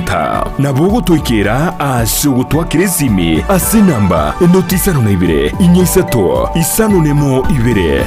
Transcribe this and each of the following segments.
Center. Nabo ogotoikera ase ogotwakera esimi ase enamba enoti 52 inya isato 51 2 3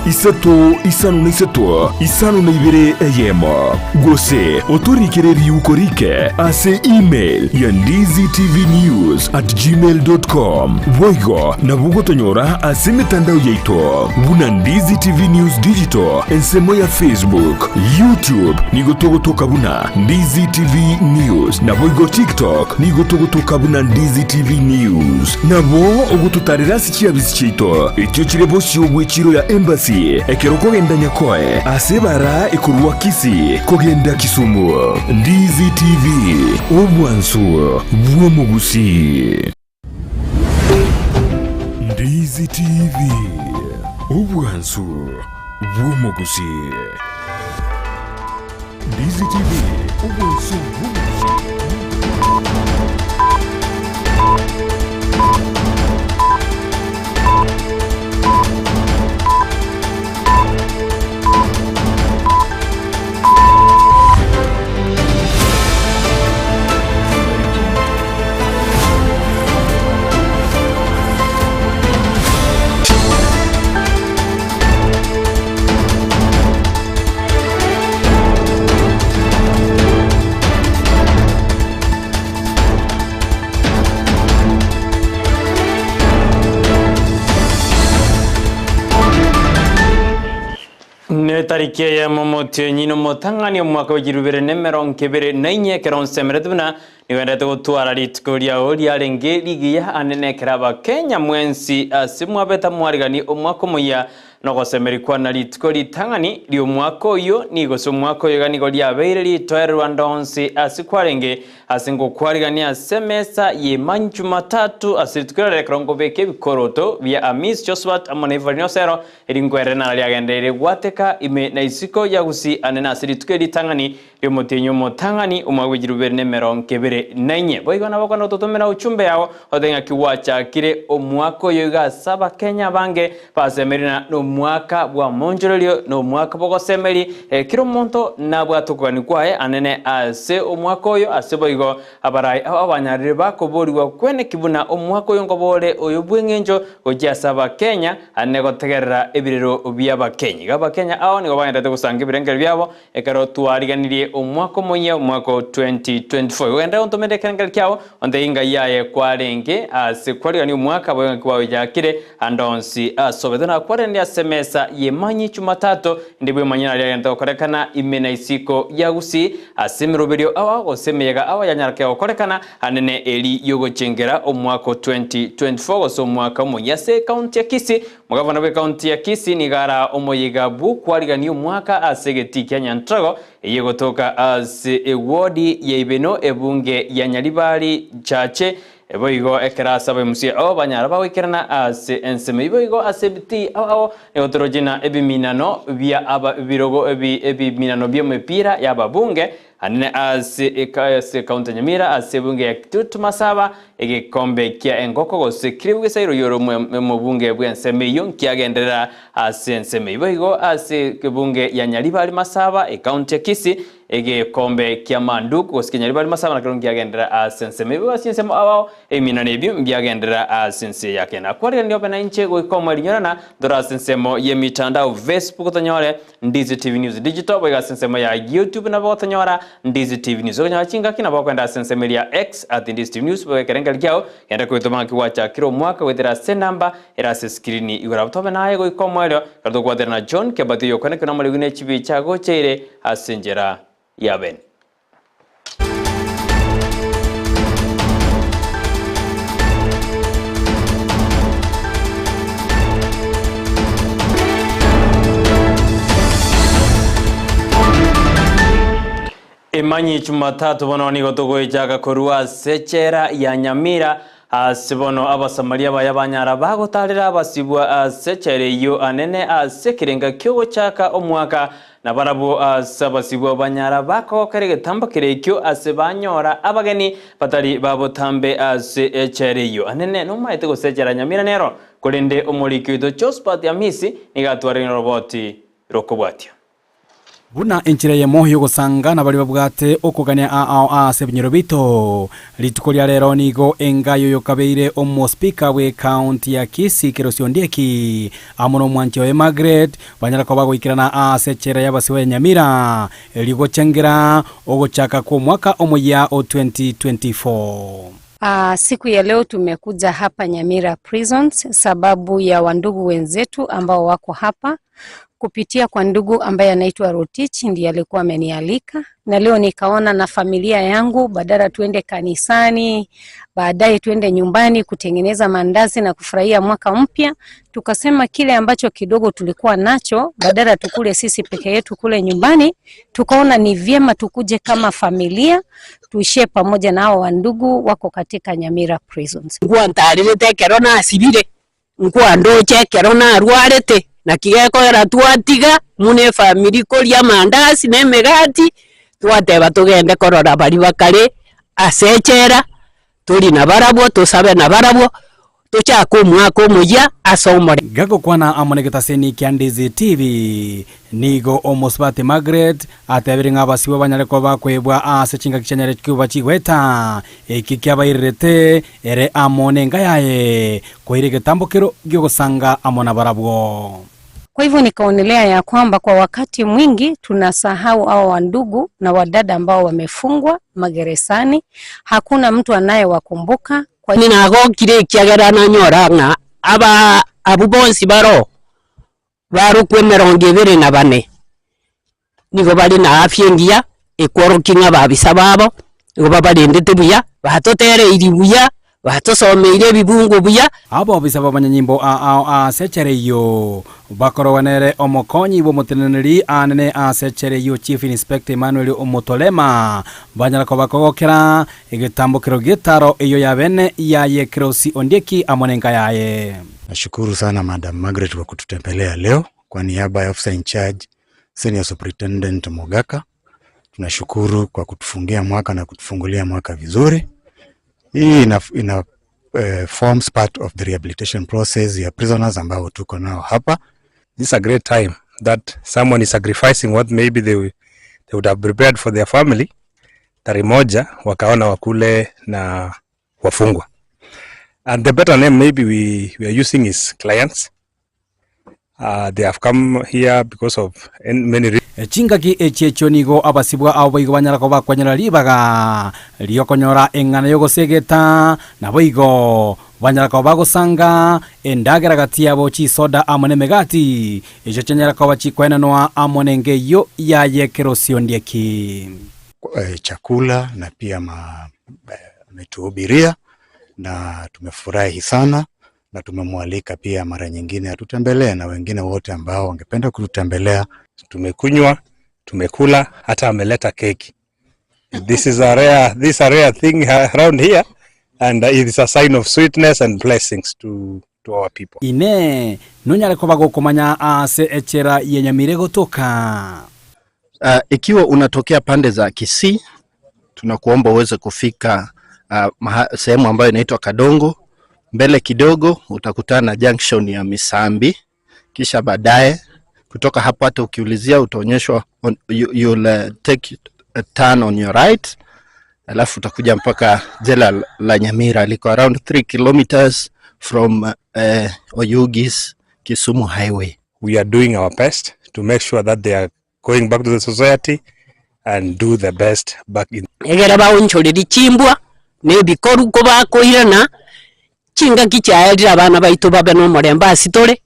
53 52 1, gose otorikere riuko rike ase email ya ndizitvnews at gmail dot com. Boigo nabo ogotonyora ase emetandao yaito buna Ndizi TV News Digital ensemo ya Facebook, YouTube nigo togotoka buna Ndizi TV News naboigo TikTok nigo togotoka buna Ndizi TV News. Nabo ogototarera ase chiabisi chiaito echio chire bosio bw'echiro ya Embassy ekero okogenda Nyakoe ase ebara ekorwa Kisii kogenda Kisumu. Ndizi TV, obwansu bw'omogusii. Ndizi TV, obwansu bw'omogusii. Ndizi TV, obwansu bw'omogusii. Netariki eyemo omotienyi nomotang'ani omwaka bwe chirubere na emerongo ebere na inye, ekero nsemerete buna nigoenderete gotwara rituko riao riarenge rigiya anene ekero Abakenya mwensi ase mwabete mwariganie omwaka omoyia nogosemeria kwana rituko ritang'ani ri'omwaka oyio ni gose omwaka oyo iga nigo riabeire ritoererwa ande onsi ase kwarenge ase ngokwarigania ase emesa y'emanyi Jumatatu ase rituko riarero ekero nkobeka ebikoroto bia Amis Josphat amo na Evelyn Osero Rinko ere naro riagendereire gwateka ime na isiko ya Gusii anene ase rituko eritang'ani ri'omotienyi omotang'ani, omwaka bwe chirubere na emerongo ebere na inye. Boigo nabo okonyara gototomera uchumbe yao, otebe ng'aki gwachakire omwaka oyo iga ase Abakenya abange basemerie na nomwaka bw'amonchorerio, na omwaka bw'ogosemeria, kera omonto nabwate okogania kwaye anene ase omwaka oyo, ase boigo Abarai aba banyarire bakoborigwa kweneki buna omwaka oyo nkoba ore oyo bw'engencho gochia ase Abakenya ane gotegerera ebirero bi'Abakenya. Iga Abakenya ao nigo bagenderete gosanga ebirengererio biabo ekero twariganirie omwaka omoyia omwaka o 2024. Igo genderera ontomere ekerengererio kiao ontebie inga yaye kwarenge ase kwarigania omwaka boigo ngaki kwaochakire ande onsi ase obete nakwarende ase emesa y'emanyi Chumatato inde bwemanyie naria agenderete gokorekana ime na isiko ya Gusii Ase emeroberio ao gose emeyega ao yanyarake gokorekana anene eri y'ogochengera omwaka o 2024 gose omwaka omoyia ase ekaunti ya Kisii. Omogavana bw'ekaunti ya Kisii nigo araa omoyega bw'okwarigania omwaka ase egetii kia Nyantrago eyio egotoka ase ewodi ya Ibeno ebunge ya Nyaribari Chache Boigo ekero ase abaemusia ao banyara bagoikerana ase ensemo eyio boigo ase ebitii ao ao nigo toroche na ebiminano bia aba ebirogo ebi ebiminano bi'emepira y'ababunge anene ase eka ase ekaunti ya Nyamira ase ebunge ya Kitutu Masaba egekombe kia engoko gose kiribu gesairwe oyore omo omobunge bw'ensemo eyio nkiagenderera ase ensemo eyio boigo ase ebunge ya Nyaribari Masaba ekaunti ya Kisii Egekombe ki'amanduku gose kenyaribari masaba nakero nkiagenderera ase ensemo ebibe ase ensemo ao ebiminano ebio mbiagenderera ase ense ya Kenya. Nakwarire obe nainche goika omwerinyorana ntore ase ensemo y'emitandao Facebook otonyore Ndizi TV News Digital boigo ase ensemo ya YouTube nabo gotonyora Ndizi TV News. Okonyora chingaki nabo okoenda ase ensemo eria ya X at Ndizi TV News boigo ekerengerio kiao genda koetoma ng'aki gwachakire omwaka goetera ase enamba ere ase eskrini igoro abwo tobe naye goika omoerio ekero tokobwaterana na John Kebati oyokwanekire nomoregu ne chibicha agocheire ase enchera ya bene. Emanyi Jumatatu bono nigo togoichaka korwa ase echela ya Nyamira ase bono Abasamaria baya banyara bagotarera abasibwa ase echela eyio anene ase ekerenga kiogochaka omwaka Na barabwo ase abasibwa banyara bakogokera egetambo keria ekio ase banyora abageni batari ba botambe ase echela eyio. Anene nomaete gose echela nyamira nero, korende omoriki oito Josphat Amisi nigo atwarire noroboti rokobwatia. Buna enchera eyemo y'ogosanga nabaria babwate okogania aao ase ebinyoro biaito. Rituko ria rero nigo enga y'oyokabeire omospika bw'ecounty ya Kisii Kerosi Ondieki amo nomwanchi oye Margaret banyara koba goikerana ase echela y'abasibwa ya Nyamira erio gochengera ogochaka kw'omwaka omoyia o 2024. Siku ya leo tumekuja hapa Nyamira Prisons sababu ya wandugu wenzetu ambao wako hapa kupitia kwa ndugu ambaye anaitwa Rotich ndiye alikuwa amenialika, na leo nikaona na familia yangu, badala tuende kanisani, baadaye tuende nyumbani kutengeneza mandazi na kufurahia mwaka mpya, tukasema kile ambacho kidogo tulikuwa nacho, badala tukule sisi peke yetu kule nyumbani, tukaona ni vyema tukuje kama familia tuishie pamoja na hao wandugu wako katika Nyamira Prisons. Nkwantarerete ekero nasibire, nkwandoche ekero narwarete, naki gekoera twatiga muna efamiri koria amandasi na emegati, twateba togende korora baria bakare ase echela, tori nabarabwo tosabe nabarabwo, tochake omwaka omoyia ase omorembe. Gagokwana amo negetaseni kia Ndizi TV, nigo omosubati Margaret atebire ng'a abasibwa banyare koba bakoebwa ase chingaki chianyare koba chigoeta, eki kiabairerete ere amo nenka yaye koira egetambokero gi'ogosanga amo nabarabwo. Kwa hivyo nikaonelea ya kwamba kwa wakati mwingi tunasahau hao wandugu na wadada ambao wamefungwa magerezani, hakuna mtu anayewakumbuka. Kwa Ninagokire ekiagera nanyora ng'a aba abwo bonsi baro barokwa emerongo ebere na bane nigo bare na afya engiya ekworokia ng'a ababisa babo nigo babarendete buya batotereiri buya batosomeire ebibungo buya. Abobisa b'abanyanyimbo aao ase echela eyio bakorogwa nere omokonyi bw'omoteneneri anene ase echela eyio Chief Inspector Emmanuel Omotolema banyara koba kogokera egetambokero gi'etaro eyio ya bene yaye Kerosi Ondieki amo nenka yaye. Nashukuru sana Madam Margaret kwa kututembelea leo. Kwa niaba ya officer in charge Senior Superintendent Mogaka, tunashukuru kwa kutufungia mwaka na kutufungulia mwaka vizuri. Hii ina, ina forms part of the rehabilitation process ya prisoners ambao tuko nao hapa. This is a great time that someone is sacrificing what maybe they would have prepared for their family. Tarehe moja wakaona wakule na wafungwa. And the better name maybe we are using is clients. They have come here because of many reasons. Chingaki echi echio nigo abasibwa abo boigo banyara koba bakwanyora ribaga riokonyora eng'ana yogosegeta, naboigo banyara koba bagosanga endagera gati yabo chisoda amo nemegati echio chianyara koba chikoenanwa amo nenge eyio yaye Kerosi Ondieki. Chakula na pia ametuhubiria na tumefurahi sana na tumemwalika pia mara nyingine atutembelee na wengine wote ambao wangependa kututembelea. Tumekunywa, tumekula, hata ameleta keki. This is a rare, this is a rare thing around here and it is a sign of sweetness and blessings to our people. Ine nonyare koba gokomanya ase echera yenyamire gotoka. Ikiwa unatokea pande za Kisii, tunakuomba uweze kufika sehemu ambayo inaitwa Kadongo. Mbele kidogo utakutana na junction ya Misambi, kisha baadaye kutoka hapo hata ukiulizia utaonyeshwa you'll take a turn on your right, alafu utakuja mpaka jela la Nyamira liko around 3 kilometers from Oyugis Kisumu Highway. We are doing our best to make sure that they are going back to the society and do the best back in. Egera baonchoreri chimbwa nebikoru ko bakoirana chingaki chiaerire abana baito babe na omorembe ase tore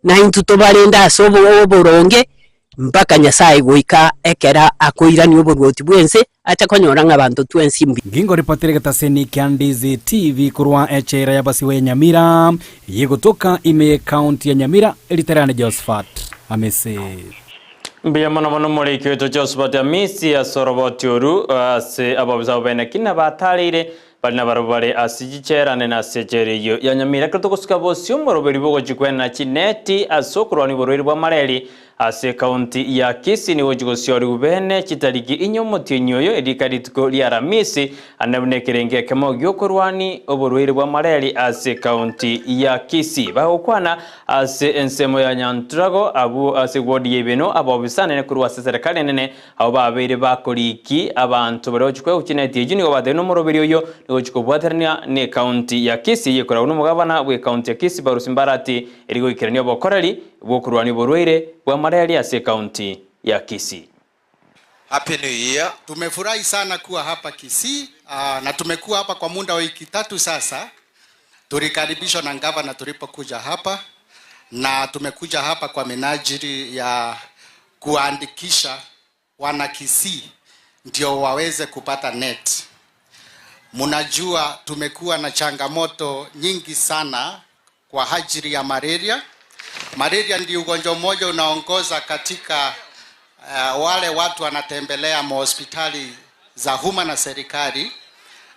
na intwe tobarende ase oboronge mpaka Nyasaye goika ekera akoirania oborwoti bwense acha konyora ng'a abanto twensi mbuya. Ngingo ripotire getaseni kia Ndizi TV kurwa echera ya basiwe ya Nyamira yegotoka ime county ya Nyamira eliterane Josephat Amisi. Mbuya mono mono moriki wetu Josephat Amisi asoroboti oru ase ababisa bene kina batarire bari na barobare ase chicherane na ase echere eyio ya Nyamira. Ekero togosuka bosio omoroberi bogochikwena chineti ase okorwania oborwaire bwa mareri. Ase ekaunti ya Kisii nigo chigosiorigwa bene chitariki inye omotienyi oyo erika rituko ria Aramisi, ande buna ekerengo ekemo gi'okorwani oborwaire bwa malaria ase ekaunti ya Kisii. Bagokwana ase ensemo ya Nyanturago abwo ase ward ya Ibeno abaofisa anene korwa ase eserekari enene abwo babeire bakoriki abanto baria gochia koegwa chineti echio nigo batebirie nomoroberi oyio nigo ogochia kobwaterania ne ekaunti ya Kisii ekoragwa nomogabana bwe ekaunti ya Kisii Barusi Mbarati eri goikerania obokoreri bw'okorwania oborwaire bwa malaria ase ekaunti ya Kisii. Happy New Year. Tumefurahi sana kuwa hapa Kisii na tumekuwa hapa kwa muda wa wiki tatu sasa. Tulikaribishwa na gavana tulipokuja hapa na tumekuja hapa kwa minajili ya kuandikisha wana Kisii ndio waweze kupata net. Mnajua tumekuwa na changamoto nyingi sana kwa ajili ya malaria. Malaria ndio ugonjwa mmoja unaongoza katika wale watu wanatembelea mahospitali za umma na serikali,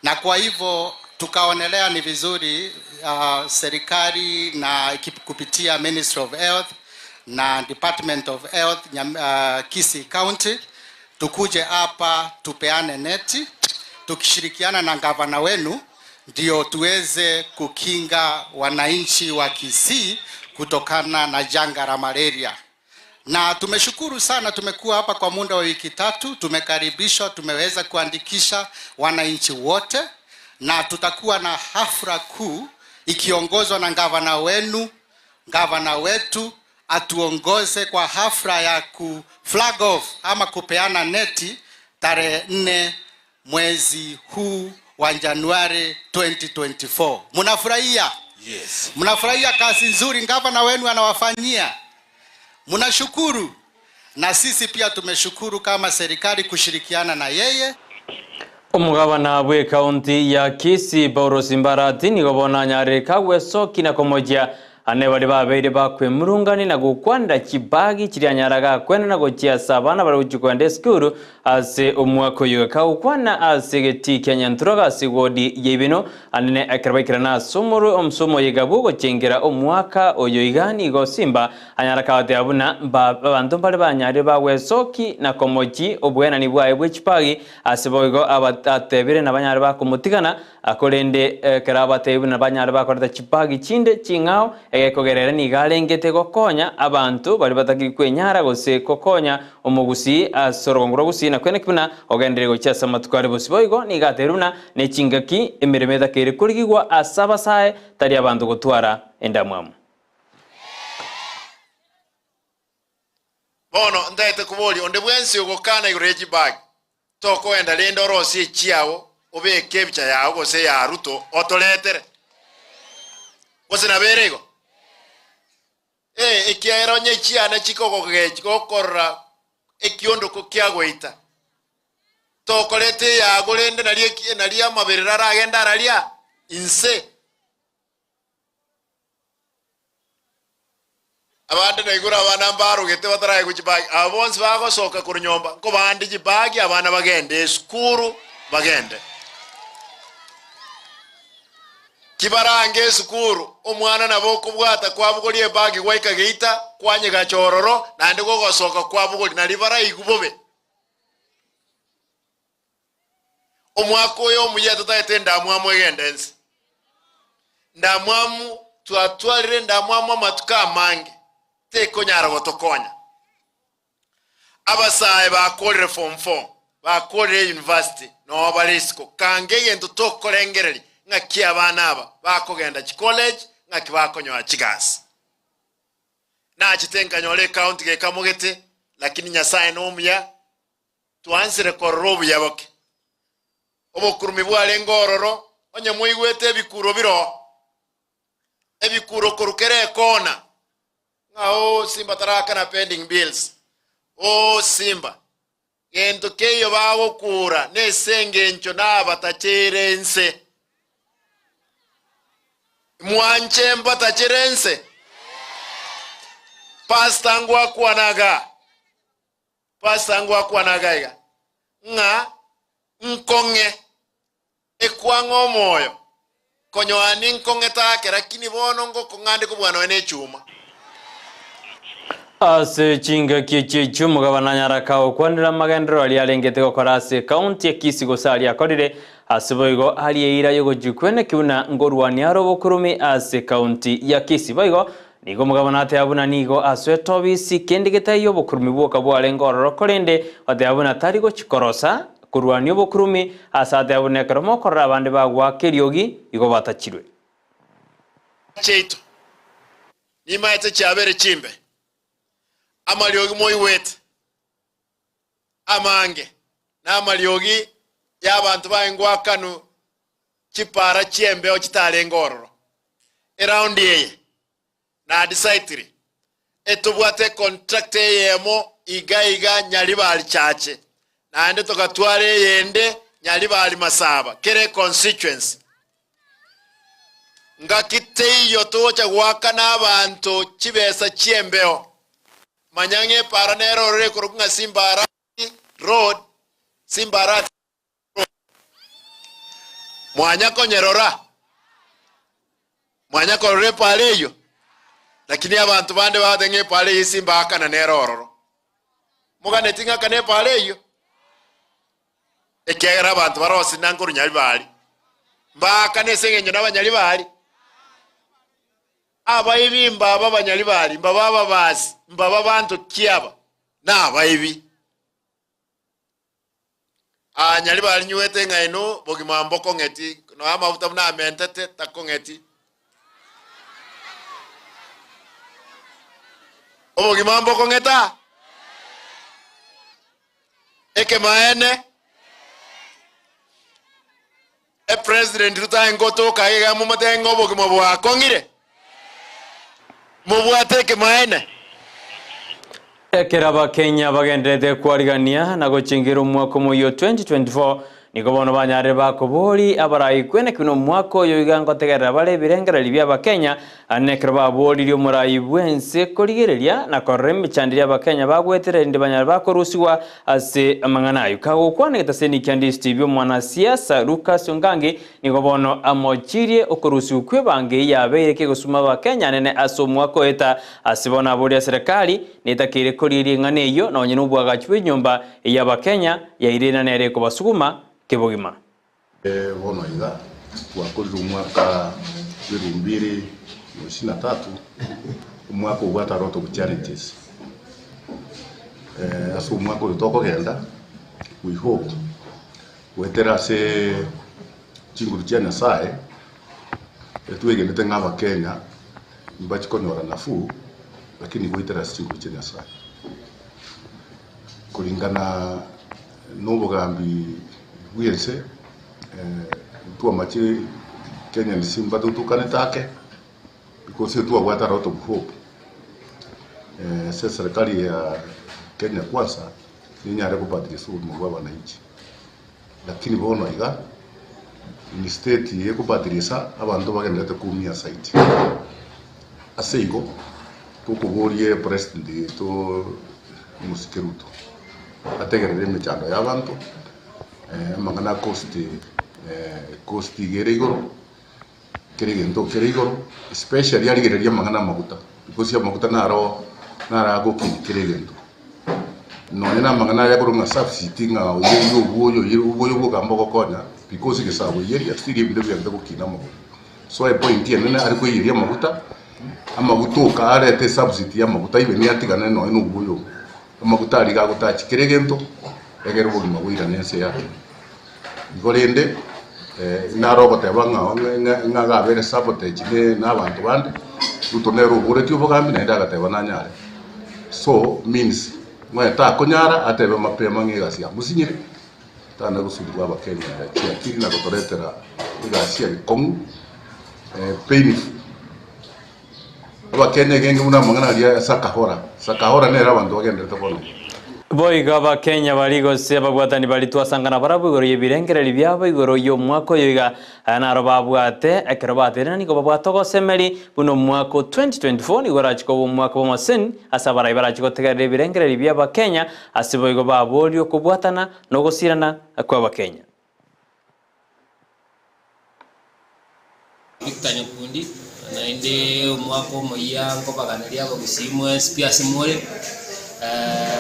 na kwa hivyo tukaonelea ni vizuri serikali na kupitia Ministry of Health na Department of Health Kisii County tukuje hapa tupeane neti tukishirikiana na gavana wenu ndio tuweze kukinga wananchi wa Kisii kutokana na janga la malaria. Na tumeshukuru sana, tumekuwa hapa kwa muda wa wiki tatu, tumekaribishwa, tumeweza kuandikisha wananchi wote, na tutakuwa na hafla kuu ikiongozwa na gavana wenu, gavana wetu atuongoze kwa hafla ya ku flag off ama kupeana neti tarehe 4 mwezi huu wa Januari 2024. Mnafurahia? Yes. Mnafurahia kazi nzuri gavana wenu anawafanyia? Mnashukuru? Na sisi pia tumeshukuru kama serikali kushirikiana na yeye. Omogabana bw'ekaunti ya Kisii Paulo Simbarati nigo bono anyarire kagwesoki na komochia ane baria babeire bakwemurungani na gokwanera chibagi chiria anyaraga kwenena gochia ase abana bare gochia koenda esukuru ase omwaka oyo. Kagokwana ase egetii kia Nyanturogo ase ewodi ya Ibeno anene ekero baikerana ase omorwe omosomo oyo iga bwogochengera omwaka oyo iga nigo Simba anyara kagoteba buna mba abanto mbare banyarire bagwesoki na komochi obwenani bwaye bwe chibagi ase boigo atebire nabanyare bakomotigana korende ekero abatebi buna banyare bakoreta chibagi chinde ching'ao egekogera ere nigo arengete gokonya abanto baria batakiri kwenyara gose gokonya omogusii ase orogongo rwa gusii na kweneki buna ogenderire gochia ase amatuko are bosio boigo nigo atebirie buna nechingaki emeremo etakeire korigigwa ase abasae tari abanto gotwara endamwamu. Bono ntaete koboria onde bwensi ogokana igoro ye chibagi, tokoenda rende orosie echiao, obeke ebicha yao gose eya Ruto otoretere. Gose nabo ere igo? Ee, ekiagera onye echiane chikogogechi gokorora ekiondoko kiagoita, tokoreta eyago rende nario nario amaberero aragende araria inse. Abande naigure abana mbarogete bataraegwa chibagi, aba bonsi bagosoka korwa nyomba nkobande chibagi abana bagende esukuru bagende. Kibarange esukuru, omwana nabo okobwata kwabogoria ebagi gwaika geita, kwanyegacha ororo, naende gogosoka kwabogoria nario baraigwe bobe. Omwaka oyo omuya totagete endamwamu egende ense. Ndamwamu twatwarire endamwamu amatuko amange tekonyara gotokonya. Abasae bakorire form four, bakorire university noo bare isiko, kanga egento tokorengereria ng'aki abana aba bakogenda chicollege ng'aki bakonyora chigasi. Nachete nkanyora ecounty gekamogete lakini Nyasaye nomuya Twansire korora obuya boke. Obokurumi bwarenge ororo, onye mwaigwete ebikuro biroo, ebikuro korwa kera ekona, ng'a oh Simba tarakana pending bills, oh Simba, gento keiyo bagokura nese engencho nabatachere ense. Mwanche mbatachere ense? Pastor ngwakwanaga. Pastor ngwakwana iga iga, ng'a nkong'e ekwang'a omoyo, konyoa ninkong'ete ake, lakini bono ngokong'a nde kobua nonya nechuma. Ase chingaki echi echio omogabana Nyaraka okwanire amagenderero aria arengete gokora ase ekaunti ya Kisii gose aria akorire, ase boigo aria eira y'ogochia kweneki buna ngorwania are obokurume ase ekaunti ya Kisii. Boigo nigo omogabana ateba buna nigo asoete obisi kende getaiyo obokurume bwoka bwarenge ororo korende oteba buna tari gochia korosa korwania obokurume ase ateba buna ekero mokorora abande bagoaka eriogi igo batachirwe. Chiaito. Nimaete chiabere chimbe, amariogi moigwete amange, na amariogi y'abanto baye ngoakanu chipara chi'embeo chitarenge ororo. Eraundi eye nadisaitiri etobwate econtract eyemo iga iga Nyaribari Chache, naende togatwara eyende Nyaribari Masaba, kera econstituency. Ngaki teiyo togocha goakana abanto chibesa chi'embeo. Manya ng'a epaara nere ororo ekorokwa ng'a Simbarati Road, Simbarati Road. Mwanya konyerora? Mwanya korora epaara eyio? Lakini abanto bande bagoteba ng'a epaara eyio simbaakana nere ororo. Moganeti ng'akane epaara eyio? Ekiagera abanto bare osina nkorwa Nyaribari, mbaakane ase engencho nabanyaribari. Abaibi mbaba abanyaribari, mbaba ababasi, mbaba banto ki aba? Nabaibi. Aa Nyaribari nywete ng'a inwe bogima mbokong'eti, nonya amafuta buna amentete takong'eti. Obogima mbokong'eta? Ekemaene, epresident Ruto aye ngotoka iga momotebie ng'a obogima bwakong'ire, mobwate ekemaene. Ekero Abakenya bagendererete kwarigania na gochengera omwaka omoyio 2024, nigo bono banyarire bakobori abarai kweneki buna omwaka oyo iga ngotegerera bare ebirengererio bi'Abakenya Ane ekero baboririe omorai bw'ense korigereria na korora emechando eria Abakenya bagwetera erinde banyare bakorusigwa ase amang'ana ayio. Kagokwana egetaseni kia Ndisi TV omwanasiasa Lucas Ongangi nigo bono amochirie okorusigwa kw'ebango eyio yabeire kegosuma Abakenya anene ase omwaka oeta ase bono aboria serikali netakeire korieria eng'ana eyio nonye nobwagachi bw'enyomba eyio Abakenya yairena nere ekobasuguma kebogima. Bono iga twakorire omwaka bw'erumbiri na isini na tatu, omwaka obwate a lot of challenges. Ase omwaka oyo tokogenda, we hope goetera ase chinguru chia Nyasaye, etwegenete ng'a abakenya mbachie konyora nafuu, lakini goetera ase chinguru chia Nyasaye. Koringana nobogambi bw'ense, ntwamache Kenyans mbatotokanete ake, because twabwate a lot of hope ase eserekari ya Kenya Kwanza nenyare kobadilisha obogima bwa abananchi. Lakini bono iga, instead ekobadilisha abanto bagendererete koumia zaidi. Ase igo, tokoboria epresident yaito omosike Ruto. Ategerere emechando y'abanto, amang'ana a cost, cost iga ere igoro, kera egento kere igoro, especially arigererie amang'ana amaguta, because amaguta naro naro agokinia kera egento. Nonye na amang'ana aya korwa ng'a subsidy ng'a oyerie obwoyo oyerie obwoyo bwoka mbogokonya because egesago oyeria still ebinto ebiagete gokina amagoro. So epoint enene are koiyeria amaguta, amaguta oka arete esubsidy ya amaguta even atigane nonye na obwoyo obo. Amaguta aria iga agotachi kera egento, egere obogima boirane ense yake. Igo rende, naro ogoteba ng'a ng'a ng'a abere sabotage ne na abanto bande, Ruto nere oboretie obogambi naende agateba nanyare. So, means ng'oe takonyara atebe mapema ng'a egasi yamosinyire, tana gosubua abakenya chiakili na gotoretera egasi enkong'u painful. Abakenya egenge buna amang'ana aria Sakahora. Sakahora nere abanto bagenderete bono iga. Boigo Abakenya baria gose ababwatani baria twasangana barabwo igoro y'ebirengererio biabo igoro y'omwaka oyo iga, aya naro babwate, ekero baterena nigo babwate ogosemeria buna omwaka o 2024 nigo orachie koba omwaka bw'amaseni ase abarai barachie gotegerera ebirengererio bi'Abakenya ase boigo baborie okobwatana na ogosirana kw'Abakenya. Victor Nyakundi. Naende omwaka omoyia nkobaganeria abagusii mwensi pi ase more,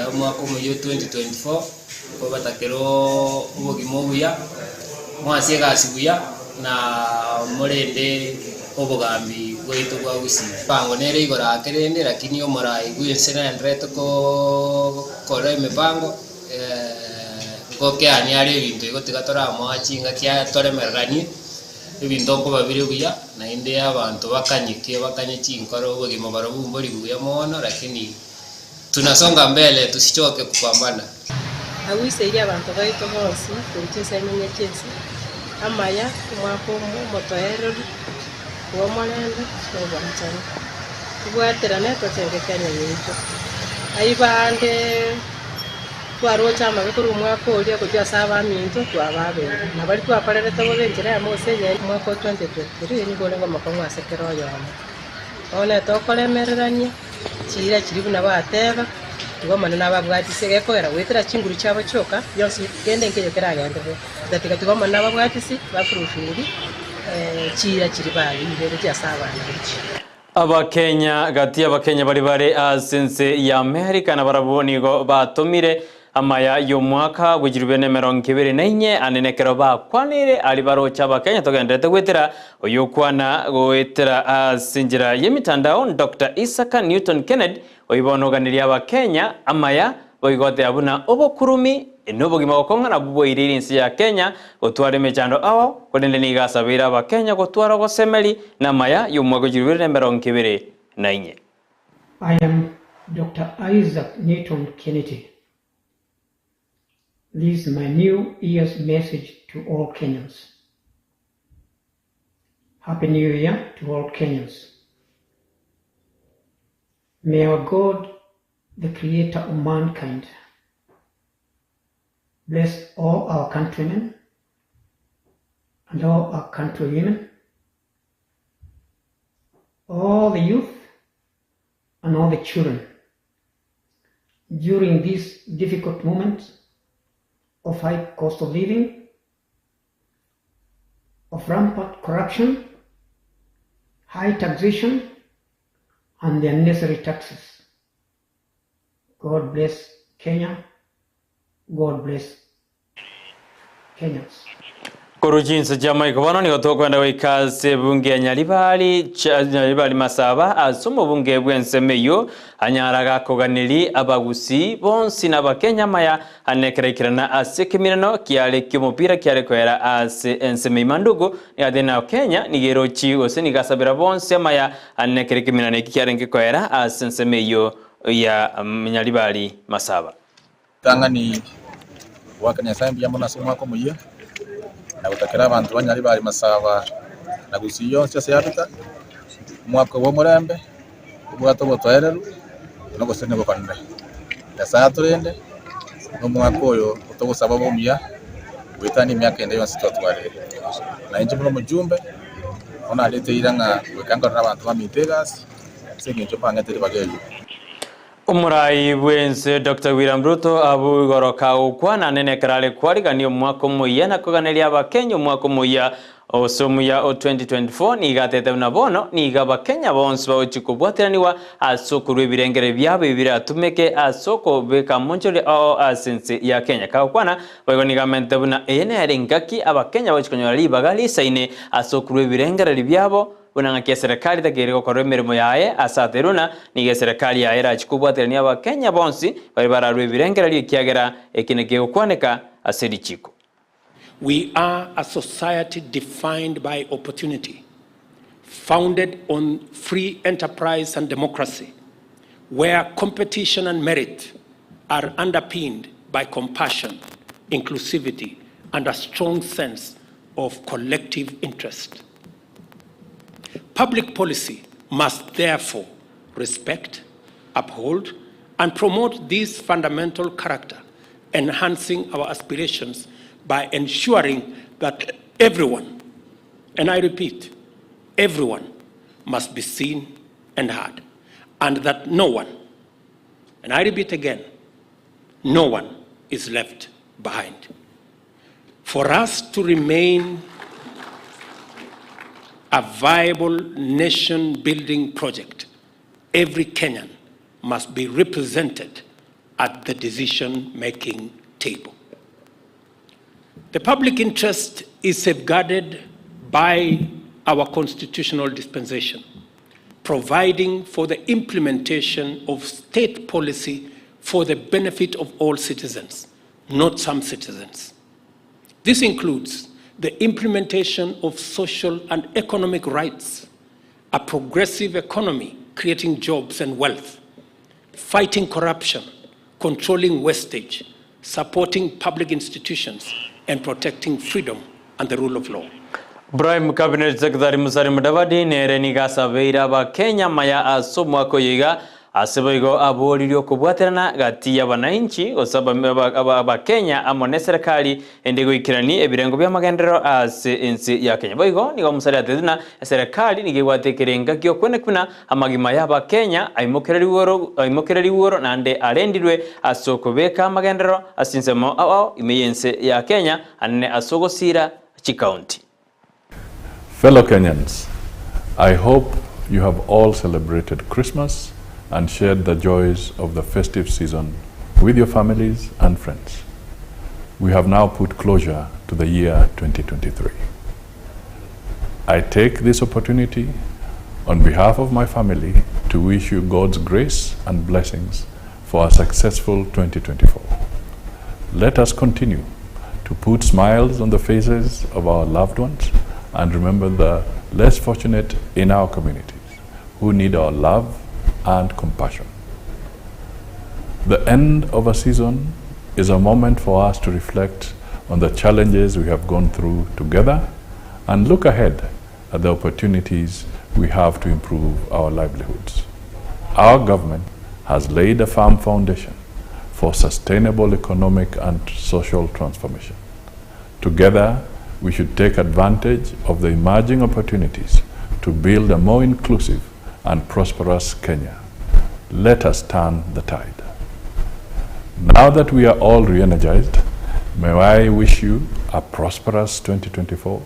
omwaka omoyia o 2024, nkobatakera obogima obuya, mwasie egasi buya, na morende obogambi bwaito bwa Gusii. Emepango nere igoro ake rende, lakini omorai bw'ense naendererete koo kora emepango, ngokeania are ebinto igo tiga toramoa chingaki toremereranie. Ebinto nkoba bire buya, naende abanto bakanyeke bakanye chinkoro obogima barobwo mbori buya mono lakini tunasonga mbele tusichoke kupambana. Agwiseirie abanto baito bonsi korwa chinsemo inye chi'ense, amaya, omwaka omotoereru bw'omorembe na obwanchani. Tobwaterane tochenge Kenya yaito. Ayio bande. Twaroche amabe korwa omwaka oria gochia ase abaminto twababeire, na baria twakorerete bobe enchera eyemo gose eyende. Omwaka o 2023 nigo orenge omokong'u ase kera oyomo. Bono tokoremererania chiira chiria buna bateba, igo Omonene ababwatisie gekogera goetera chinguru chiabo chioka, bionsi kende nkeiyo keragenderere. Gotatiga tiga Omonene ababwatisie, bafulfili chiira chiria baeire gochia ase abana gochia. Abakenya gati y'Abakenya baria bare ase ense ya Amerika nabarabwo nigo batomire amaya y'omwaka bw'echilifu bibere na emerongo ebere na inye ande nekero bakwanire aria baroche Abakenya togendererete goetera oyokwana goetera ase enchera y'emitandao Doctor Isaka Newton Kennedy oyio bono oganirie Abakenya amaya Boigo goteba buna obokurumi na obogima bokong'a nabwo bwaireire ense ya Kenya gotwara emechando ao, korende nigo asabeire Abakenya gotwara ogosemeri na amaya y'omwaka o 2024. I am Doctor Isaac Newton Kennedy. This is my new year's message to all Kenyans. Happy New Year to all Kenyans. May our God the creator of mankind, bless all our countrymen and all our countrywomen, all the youth and all the children during this difficult moment of high cost of living, of rampant corruption, high taxation, and the unnecessary taxes. God bless Kenya. God bless Kenyans. Korwa chinsa chi'amaiko bono nigo tokwenda goika ase ebunge ya Nyaribari Nyaribari Masaba ase omobunge bw'ensemo eyio anyara gakoganeri abagusii bonsi na abakenya amaya ane ekero ase ekeminano kiare ki'omopira kiare koera ase ensemo eyio Mandugu nigo atebire na Kenya nigo erochi gose nigo asabera bonsi amaya ane ekero ekeminano eki kiarenge koera ase ensemo eyio ya Nyaribari Masaba. Ritang'ani goaka Nyasae mbuya mono ase omwaka omoyia, na gotakera abanto ba Nyaribari Masaba na Gusii yonsi ase Africa, omwaka obe omorembe, obwate obotoereru, na ogosesenia gokonene. Nyasae atorende, na omwaka oyo togosaba obe omuya, goetania emiaka ende yonsi twatwarire. Na inche buna omojumbe, bono narete eira ng'a goika nkorere abanto baminto egasi, ase eng'encho mbang'ete ribaga erio. Omorai bw'ense Doctor William Ruto abwo igoro kagokwana nene ekero are kwarigania omwaka omoyia na koganeria abakenya omwaka omoyia ose omuya o 2024 nigo atete buna bono nigo abakenya bonsi bagochia kobwateranigwa ase okorua ebirengererio biabo ebi biratumeke ase okobeka amonchoria ao ase ense ya Kenya. Kagokwana boigo nigo amente buna eye nere engaki abakenya bagochia konyora ribaga risaine ase okorua ebirengererio biabo Buna ng'aki eserekari takeire gokora emeremo yaye ase aterwe nigo eserekari yaye erachie kobwaterania Abakenya bonsi baria bararue ebirengererio ekiagera eki nekegokwaneka ase richiko. We are a society defined by opportunity, founded on free enterprise and democracy, where competition and merit are underpinned by compassion, inclusivity, and a strong sense of collective interest. Public policy must therefore respect, uphold, and promote this fundamental character, enhancing our aspirations by ensuring that everyone, and I repeat, everyone must be seen and heard, and that no one, and I repeat again, no one is left behind. For us to remain a viable nation building project, every Kenyan must be represented at the decision making table. The public interest is safeguarded by our constitutional dispensation, providing for the implementation of state policy for the benefit of all citizens, not some citizens. This includes the implementation of social and economic rights, a progressive economy creating jobs and wealth, fighting corruption, controlling wastage, supporting public institutions, and protecting freedom and the rule of law. Prime Cabinet Secretary Musalia Mudavadi nere nigo asabeire Abakenya amaya ase omwaka oyo iga ase boigo aboririe okobwaterana gati y'abanainchi gose Abakenya amo neserekari ende goikerani ebirengo bi'amagenderero ase ense ya Kenya. Boigo nigo Musalia atebete buna eserekari nigo ebwate ekerenga gi'okweneki buna amagima y'Abakenya aimokererigwe igoro naende arendirwe ase okobeka amagenderero ase chinsemo ao ao ime y'ense ya Kenya anene ase ogosiira chikaunti. Fellow Kenyans, I hope you have all celebrated Christmas and shared the joys of the festive season with your families and friends. We have now put closure to the year 2023. I take this opportunity on behalf of my family to wish you God's grace and blessings for a successful 2024. Let us continue to put smiles on the faces of our loved ones and remember the less fortunate in our communities who need our love and compassion. The end of a season is a moment for us to reflect on the challenges we have gone through together and look ahead at the opportunities we have to improve our livelihoods. Our government has laid a firm foundation for sustainable economic and social transformation. Together, we should take advantage of the emerging opportunities to build a more inclusive and prosperous Kenya. Let us turn the tide. Now that we are all re energized, may I wish you a prosperous 2024.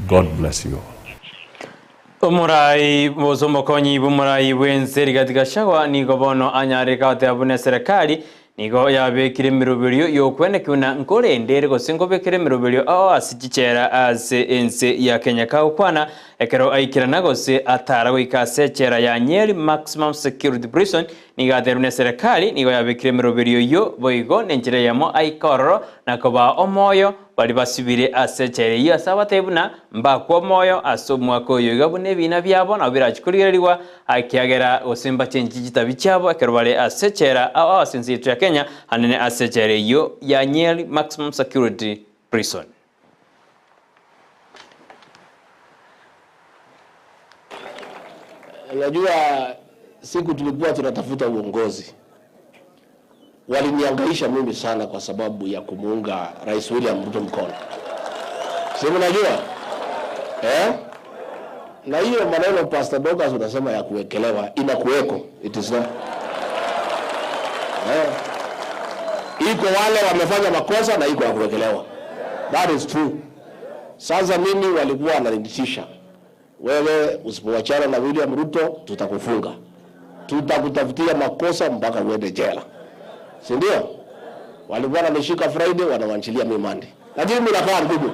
God bless you all. Omorai gose omokonyi bw'omorai bw'ense Rigathi Gachagua nigo bono anyarire goteba buna eserekari nigo yabekire emeroberio y'okweneki buna nkorende ere gose nkobekere emeroberio ao ase chichera ase ense ya Kenya kagokwana ekero aikerana gose atara goika ase echela ya Nyeri Maximum Security Prison Nigo aterwe buna eserekari nigo yabekire emeroberio eyio boigo nenchera eyemo aike ororo na kobaa omoyo baria basibire ase echela eyio ase abatebie buna mbakwe omoyo ase omwaka oyo iga buna ebiina biabo nabo birachie korigererigwa ekiagera gose mbachenchie chitabi chiabo ekero bare ase echela ao ase ense yaito ya Kenya anene ase echela eyio ya Nyeri Maximum Security Prison. Unajua, siku tulikuwa tunatafuta uongozi waliniangaisha mimi sana kwa sababu ya kumuunga Rais William Ruto mkono, si mnajua eh? Na hiyo maneno Pastor Dorcas unasema ya kuwekelewa inakuweko, it is not eh? Iko wale wamefanya makosa na iko ya kuwekelewa, that is true. Sasa mimi walikuwa wananitisha, wewe usipowachana na William Ruto tutakufunga, tutakutafutia makosa mpaka uende jela, si ndio? Walikuwa wananishika Friday, wanawanchilia mimi Monday, lakini mimi nakaa ngumu,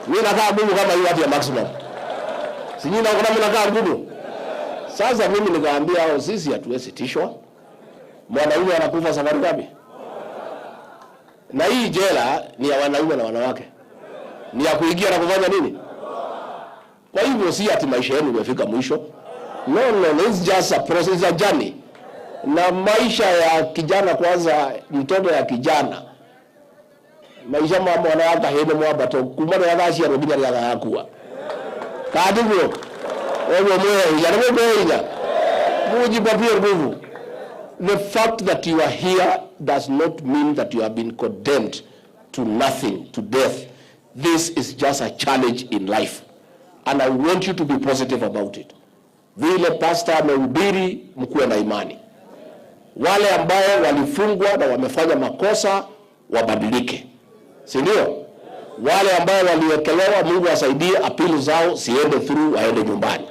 mimi nakaa ngumu kama hiyo watu ya maximum, si nyinyi naona mimi nakaa ngumu. Sasa mimi nikaambia hao, sisi hatuwezi tishwa. Mwanaume anakufa safari ngapi? Na hii jela ni ya wanaume na wanawake, ni ya kuingia na kufanya nini? Kwa hivyo si ati maisha yenu imefika mwisho. No, no, no, it's just a process, it's a journey. Na maisha ya kijana kwanza, mtoto ya kijana maisha ma mwana wa kahĩndĩ mwambato kuma rĩrĩa agaciarwo nginya rĩrĩa agakua kandiguo ũguo mwĩhe hinya nĩ mũkwĩhe hinya mujipatie nguvu the fact that you are here does not mean that you have been condemned to nothing to death this is just a challenge in life and I want you to be positive about it vile pastor amehubiri mkuwe na imani wale ambao walifungwa na wamefanya makosa wabadilike, si ndio? Wale ambao waliwekelewa, Mungu asaidie appeal zao ziende through, waende nyumbani.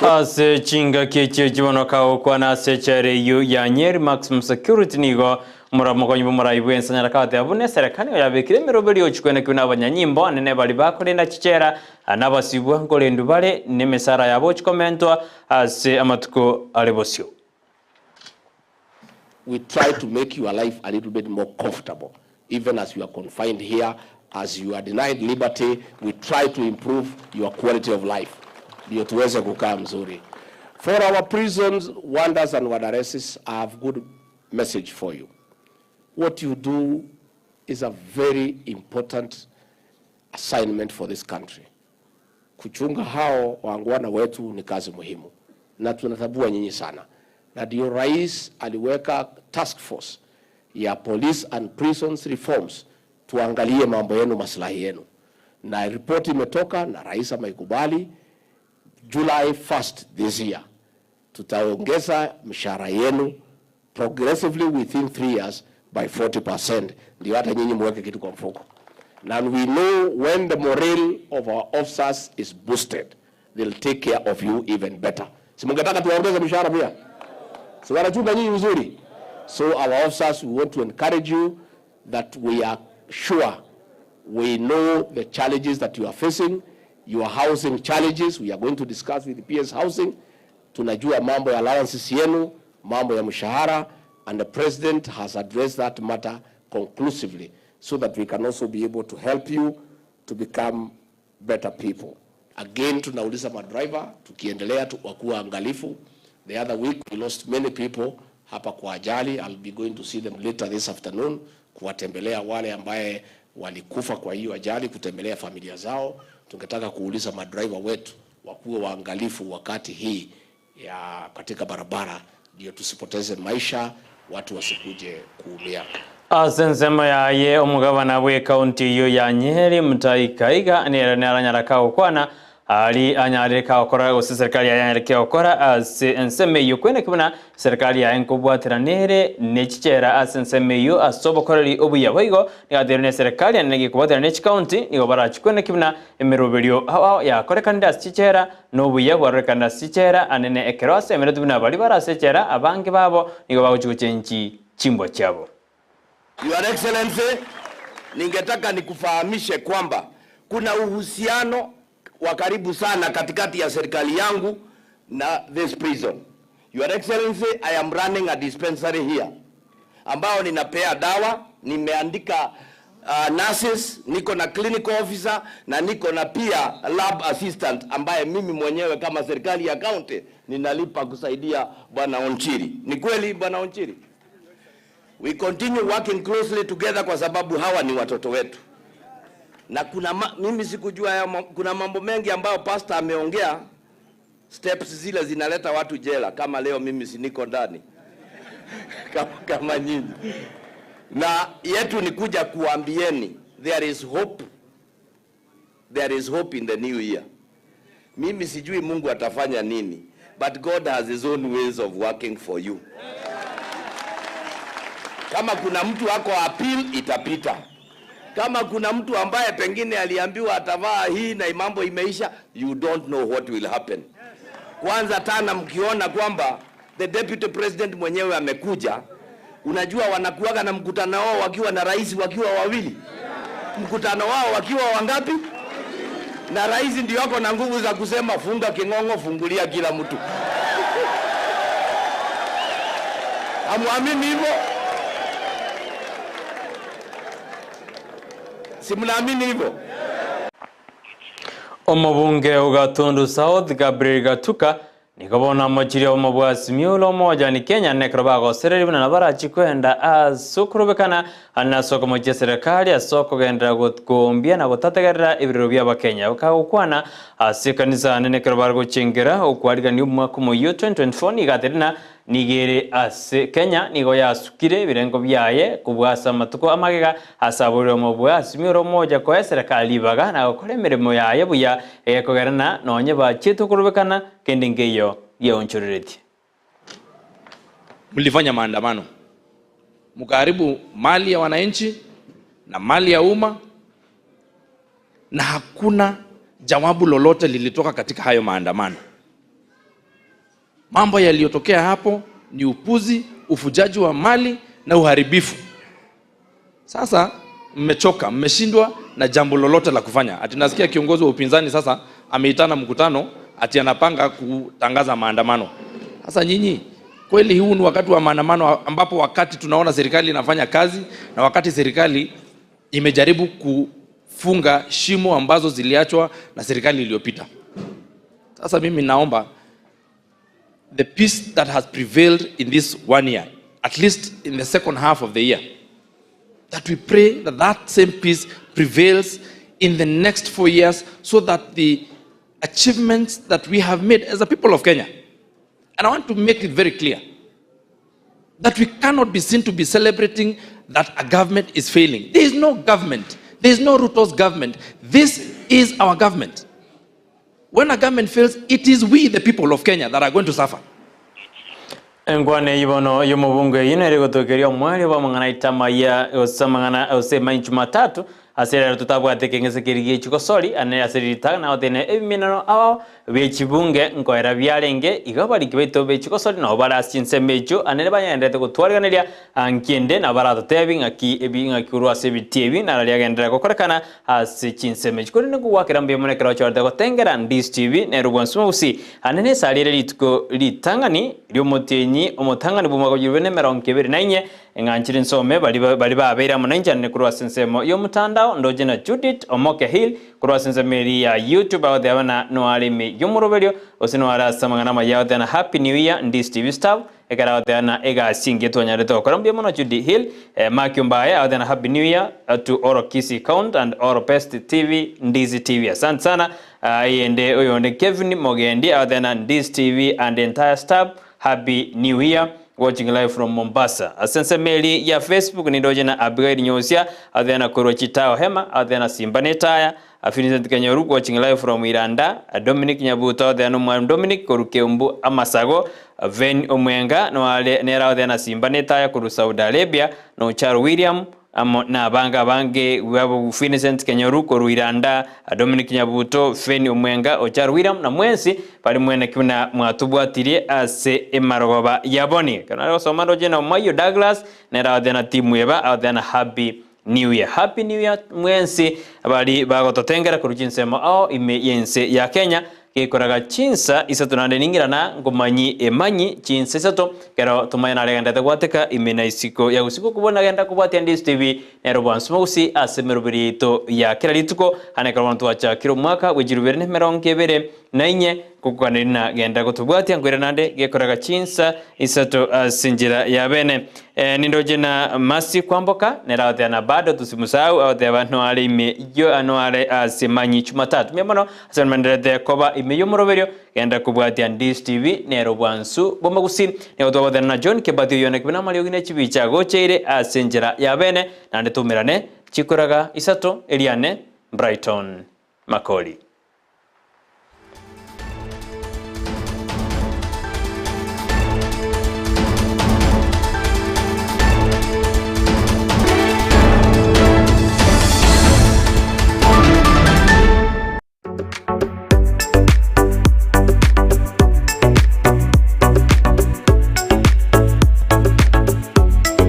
Ase chingaki echio chibonoka gokwana ase echela eyio ya Nyeri Maximum Security nigo Moramokonyi bw'omorai bw'ense anyare kagoteba buna eserekari nigo yabekire emeroberi y'ochikwenekigwa nabanyanyimbo anene baria bakorenda chichela na abasibwa nkorendwa bare nemesara yabo ochikomentwa ase amatuko are bosio. We try to make your life a little bit more comfortable even as you are confined here, as you are denied liberty, we try to improve your quality of life ndio tuweze kukaa mzuri. For our prisons, warders and warderesses, I have good message for you. What you do is a very important assignment for this country. Kuchunga hao waangwana wetu ni kazi muhimu, na tunatambua nyinyi sana, na ndio rais aliweka task force ya police and prisons reforms, tuangalie mambo yenu, maslahi yenu, na ripoti imetoka na rais ameikubali. July 1st this year tutaongeza mshahara yenu progressively within 3 years by 40%, ndio hata nyinyi muweke kitu kwa mfuko. And we know when the morale of our officers is boosted, they'll take care of you even better. Si mungetaka tuwaongeze mshahara pia? Si wanachunga nyinyi vizuri? So our officers, we want to encourage you that we are sure we know the challenges that you are facing, your housing challenges, we are going to discuss with the PS Housing. Tunajua mambo ya allowances yenu, mambo ya mshahara, and the president has addressed that matter conclusively so that we can also be able to help you to become better people. Again, tunauliza madriver tukiendelea tu, wakuwa angalifu. The other week we lost many people hapa kwa ajali. I'll be going to see them later this afternoon, kuwatembelea wale ambaye walikufa kwa hiyo ajali, kutembelea familia zao. Tungetaka kuuliza madriver wetu wakuwe waangalifu wakati hii ya katika barabara, ndio tusipoteze maisha, watu wasikuje kuumia. Ase ensemo yaye omogabana bwa ekaunti eyio ya Nyeri Mutahi Kahiga nere naranyara kagokwana ari anyarire kagokora gose serikali yaye anyarire kegokora ase ensemo eyio kweneki buna serikali yaye nkobwaterana ere ne chichera ase ensemo eyio ase obokoreri obuya boigo nigo atebirie na eserekari ane gekobwaterana ne chikaunti nigo barachie kweneki buna emeroberio ao ao yakorekanire ase chichera na obuya bwarorekanire ase chichera anene ekero ase emeretwe buna baria bare ase echela abange babo nigo bagochia gochenchi chimbwa chiabo. Your Excellency, ningetaka nikufahamishe kwamba kuna uhusiano wa karibu sana katikati ya serikali yangu na this prison. Your Excellency, I am running a dispensary here ambao ninapea dawa, nimeandika nurses, niko na clinical officer na niko na pia lab assistant ambaye mimi mwenyewe kama serikali ya county ninalipa kusaidia Bwana Onchiri. Ni kweli Bwana Onchiri? We continue working closely together kwa sababu hawa ni watoto wetu. Na kuna mimi sikujua ya kuna mambo mengi ambayo pastor ameongea, steps zile zinaleta watu jela, kama leo mimi si niko ndani kama nyinyi. Na yetu ni kuja kuambieni there is hope. There is hope in the new year. Mimi sijui Mungu atafanya nini, but God has his own ways of working for you. Kama kuna mtu ako appeal itapita. Kama kuna mtu ambaye pengine aliambiwa atavaa hii na mambo imeisha, you don't know what will happen. Kwanza tana mkiona kwamba the deputy president mwenyewe amekuja, unajua wanakuwaga na mkutano wao wakiwa na rais wakiwa wawili, mkutano wao wakiwa wangapi? Na rais ndio ako na nguvu za kusema funga king'ong'o, fungulia kila mtu. Hamuamini hivyo? Si mnaamini hivyo? Omobunge o Gatundu South Gabriel Gatuka nigo bono amochirie obomo bwa Azimio la Umoja ni Kenya nekero bagosereria buna nabo barachie kwenda ase okorobekana ande ase okomochia eserekari ase okogenderera gokombia na gotategerera ebirero bia abakenya. Kagokwana ase ekanisa ande nekero bare gochengera okwarigania omwaka omoyio 2024 nigo ateria na nigo ere ase Kenya nigo yasukire ebirengo biaye kobua ase amatuko amagega ase aborire omo bwa Azimio la Umoja koa eserekari ribaga na gokora emeremo yaye buya egekogerana nonye bachiete okorobekana kende nkeiyo giaonchoreretie. Mlifanya maandamano mkaharibu mali ya wananchi na mali ya umma Na hakuna jawabu lolote lilitoka katika hayo maandamano. Mambo yaliyotokea hapo ni upuzi, ufujaji wa mali na uharibifu. Sasa mmechoka, mmeshindwa na jambo lolote la kufanya. Ati nasikia kiongozi wa upinzani sasa ameitana mkutano ati anapanga kutangaza maandamano. Sasa nyinyi kweli, huu ni wakati wa maandamano ambapo wakati tunaona serikali inafanya kazi na wakati serikali imejaribu kufunga shimo ambazo ziliachwa na serikali iliyopita. Sasa mimi naomba the peace that has prevailed in this one year, at least in the second half of the year, that we pray that that same peace prevails in the next 4 years so that the achievements that we have made as a people of Kenya, and I want to make it very clear that we cannot be seen to be celebrating that a government is failing. There is no government. There is no Ruto's government. This is our government. When a government fails, it is we, the people of Kenya, that are going to suffer. Enkwana ibono y'omobungo eyio nere gotokeria omweri bwa amang'ana aitamaya gose amang'ana gose emai Jumatatu ase rero totabwate ekeng'ese keria gia chigosori ane ase ritang'ani nagotebia ebimenero ao bia chibunge nkoera biarenge igo abariki baito be chigosori nabo bare ase chinsemo echio ane banyenderete gotwariganeria nkiende nabo baratotebi ng'aki ebi ng'aki korwa ase ebiti ebi naro riagenderera gokorekana ase chinsemo echio korende nkogwakera mbuya mono ekero ochorete gotengera Ndisi TV nero bwansi mogusi ane nesarire rituko ritang'ani riomotienyi omotang'ani bwa omwaka bwa 2024 eng'anchire nsome bari bari babeire amo nainche korwa ase ensemo ya omotandao ndoche na Judith Omoke Hill korwa ase ensemo eri ya YouTube agoteba buna noare ime y'omoroberio gose noare ase amang'ana amaya agoteba na Happy New Year Ndisi TV staff ekero agoteba na egasi engiya twanyarete gokora mbuya mono Judy Hill Matthew Mbaye agoteba na Happy New Year to all Kisii Count and all Best TV Ndisi TV asante sana eyende oyonde Kevin Mogendi agoteba na Ndisi TV and entire staff Happy New Year watching live from Mombasa. Ase ensemo eri ya Facebook nindoche na Abigail Nyosia agoteba na korwa Chitao Hema agoteba na Simba Netaya Vincent Kenyoru watching live from Iranda Dominic Nyabuto agoteba na omwalimu Dominic korwa Keumbu Amasago Ven Omwenga noare nere agoteba na Simba Netaya korwa Saudi Arabia na Ocharo William amo na abange abange bwabo Vincent Kenyoru korwa Iranda Dominic Nyabuto Ven Omwenga Ocharo William na mwensi bari mwene buna mwatubwatirie ase emarogoba yaboni ekero nare gosoma ndoche na Omoyo Douglas nere agoteba na timu eba agoteba na Happy New Year. Happy New Year mwensi bari bagototengera korwa chinsemo ao ime y'ense ya Kenya gekoraga chinsa isato naende ning'irana ngomanyi emanyi chinsa isato ekero tomanye nare agendete gwateka ime na isiko ya gusiko kobua nagenda kobwatia Ndisi TV nero bwansi mogusi ase emeroberi yaito ya kera rituko ane ekero bono twachakire omwaka bwe chirubere na emerongo ebere na inye Gokwaneri na genda gotobwatia nkoira naende gekoraga chinsa isato ase enchera ya bene. Nindoche na Mercy Kwamboka nere agoteba na bado tusimusahau agoteba noare ime yo noare ase manyi Jumatatu. Mbuya mono ase baria koba ime y'omoroberio genda kobwatia Ndisi TV nere obwansu bw'omogusii. Nigo twagoteba na John Kebati oyio naki buna amariogi ne chibicha agocheire ase enchera ya bene naende toumerane chikoraga isato eriane Brighton Makori.